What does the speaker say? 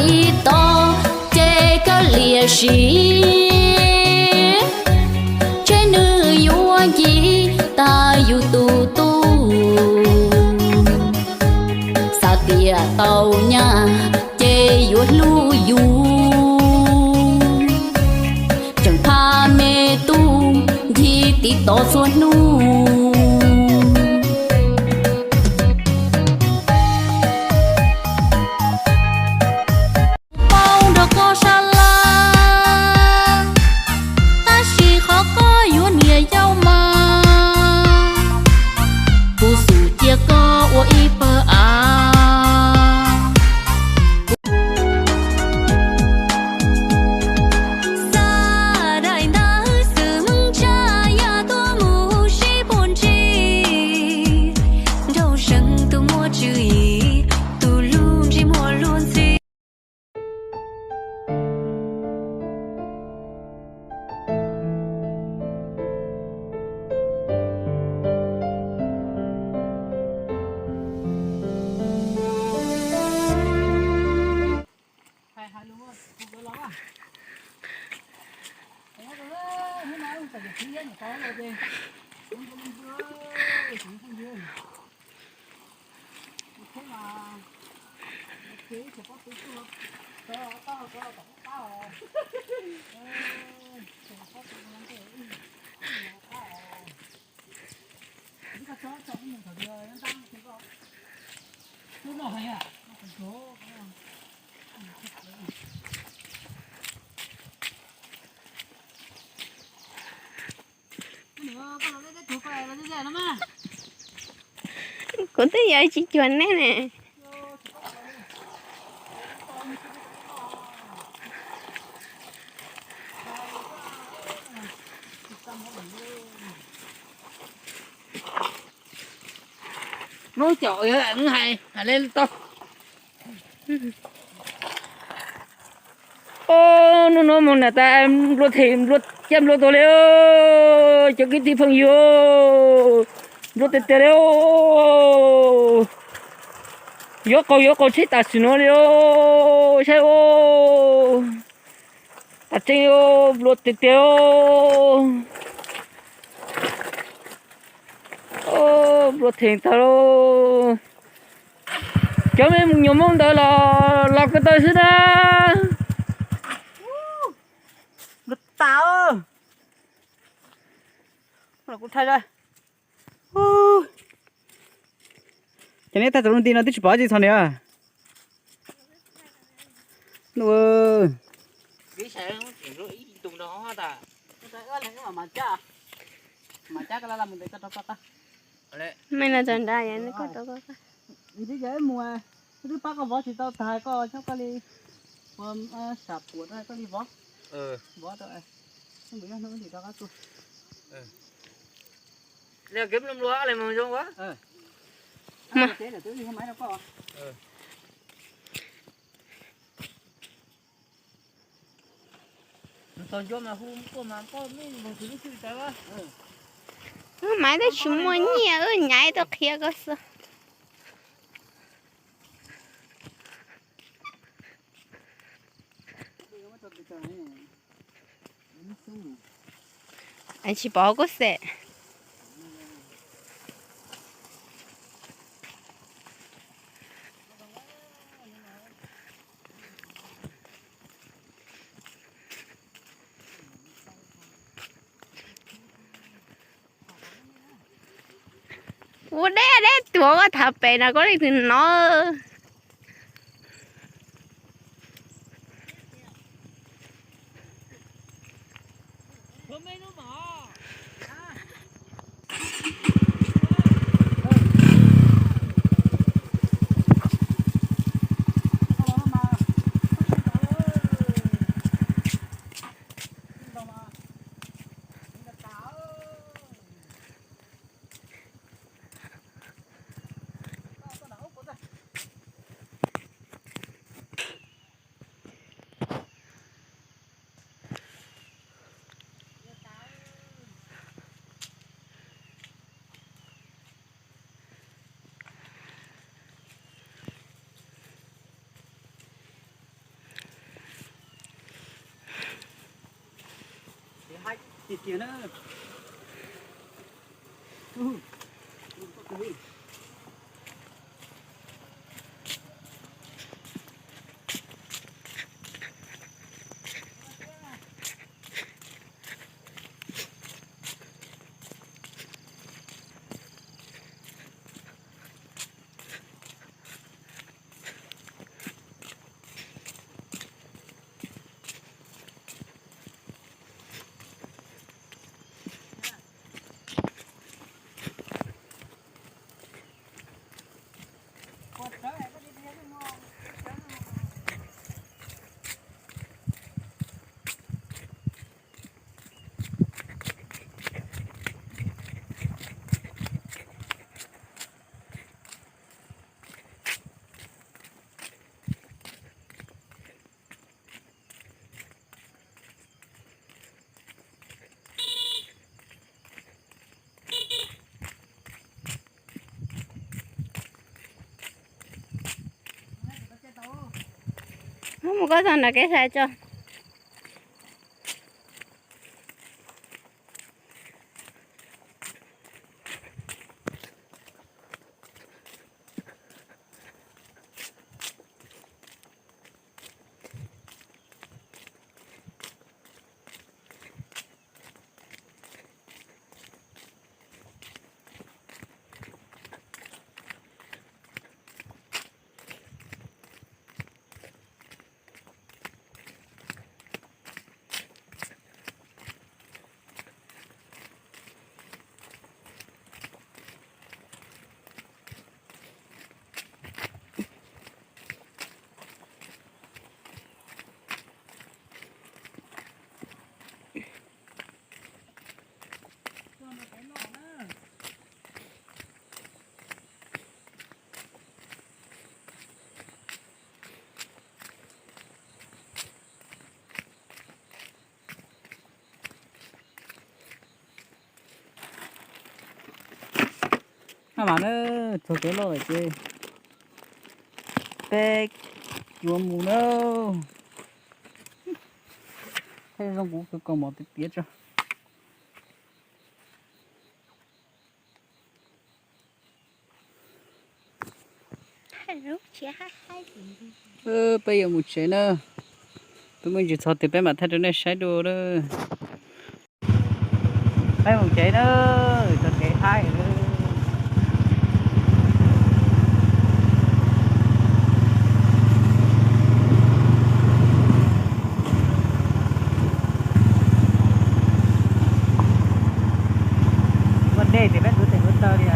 Ib tog ces kawg liam siab, ntshe nws yuav nci tag yus tus tub. Xav tias tau nyab ces yuav hlub yus, tseem phaj me tub ncig tiv tov txhua hnub. Paub nrog koj sab laj, tab sis qhov koj yuav niam yau mas, kuv xum cia koj ua ib pawg av. Xav daim ntawv xwm tsa ya tuaj mus sib puag ntsis, nrauj seev tus muaj tswv yim, tus lug ntsej muag luag ntxhi. Kuv twb yog tsis cuag nej ne. Hnub caum hais hais li tau. Hnub no mus na tas nplua them, nplua caj nplua tuag li, cov kwv tij phooj ywg, nplua tiag tiag li. Yuav qaug yuav qaug tsheb tam sim no li, saib, tam tseeb nplua tiag tiag. Nplua them tag lauj. Cov me nyuam Hmoob ntawd los los ko taw xwb na. Nplua tas. Kuv thaij, ces neb tag tsaus lub nti no twb tsis pom tsis txog niam. Ntxiv yog ib mus, wb twb pab koj vov tsis tau tag, koj nyob koj li, ua sam puam rau koj li vov, vov rau, nws yog hnub ntawm rov qab tuaj. Li kev nplua nplua li mus zoo ua. Wb Maiv twb tsis muaj nyiaj, wb nyaiv tuaj qhia koj xwb. Tsis pom kuv xwb. Ua deb deb tuaj koj tham pem no koj leej twg no. Kiag na. Mus koj txog nram kev sai tso. Maj mam na, txog kev loj lawm ces peb yuav mus na. Peb zoo kuv kawg kaus mom tiag tiag tso. Peb yuav mus tsev na. Peb muaj ntsis txog twg peb mam thaij rau nej saib dua na. Peb mus tsev na, txog kev haib. Muaj dej ces peb tuav tes tuav taw li.